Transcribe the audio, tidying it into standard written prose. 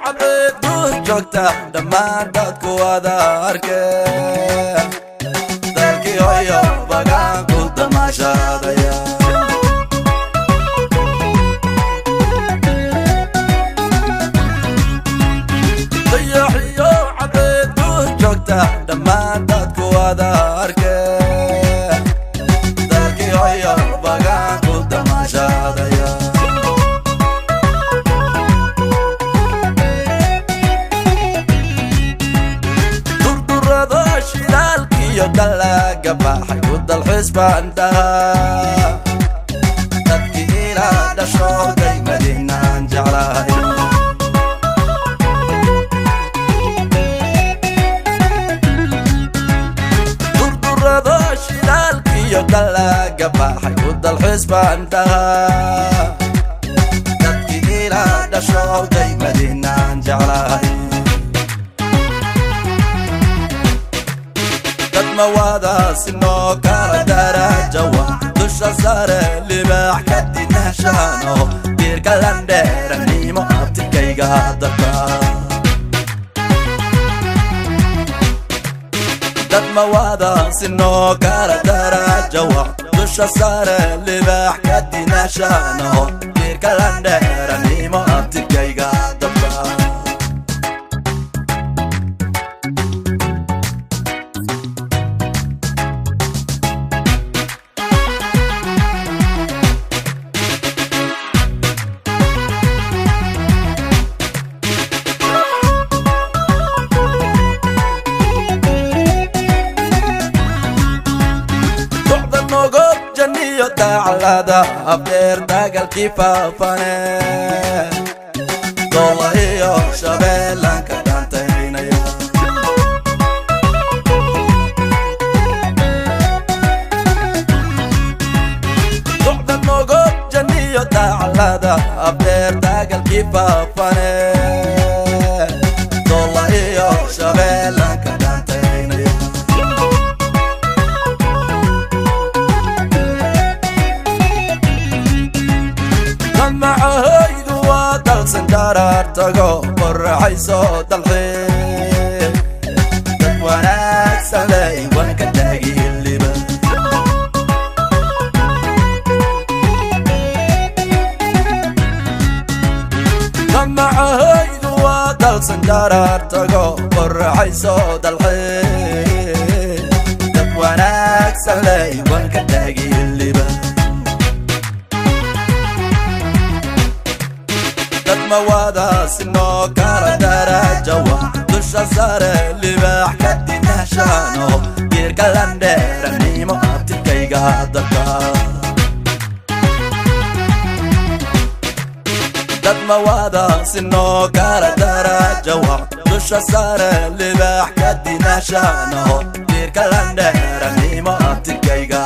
Cadceed duur joogta dhammaan dadku wada arkeen. Dalkii hoyo bagaan ku damaashaadaya. Dayaxiyo cadceed duur joogta dhammaan dadku wada arkeen. Dalkii hoyo bagaan ku damaashaadaya. Durdurado shidaalkiyo dalaga baxay ku dalxiis baan dhahaa. Dadkii ila dhasho daymadinaan jeclahay. Durdurado shidaalkiyo dalaga baxay ku dalxiis baan dhahaa. Dadkii ila dhasho daymadinaan jeclahay. Dad mawaadaasi noo kala darajawa dusha sare libaax ka dinashaano diirka landheeranimo abtikayga dadka. Dad mawaadaasi noo kala darajawa dusha sare libaax ka dinashaano diirka landheeranimo abtikayga dadka. Docda nogob janiyo daclada abdeer dagaalkii faafane doola iyo shabeelanka dhaantaynaya. Docda nogob janiyo daclada abdeer dagaalkii faafane doola iyo shabeelanka dhaantaynaya. Damacahaydu waa dalsan daraar tago qoraxayso dalxiis. Dad wanaagsan ley waan ka taagiliba. Damacahaydu waa dalsan daraar tago qoraxayso dalxiis. Dad wanaagsan ley waan ka taagiliba. Dad mawaadaasi noo kala darajawa dusha sare libaax ka dinashaano diirka landheeranimo abtikayga dadka. Dad mawaadaasi noo kala darajawa dusha sare libaax ka dinashaano diirka landheeranimo abtikayga.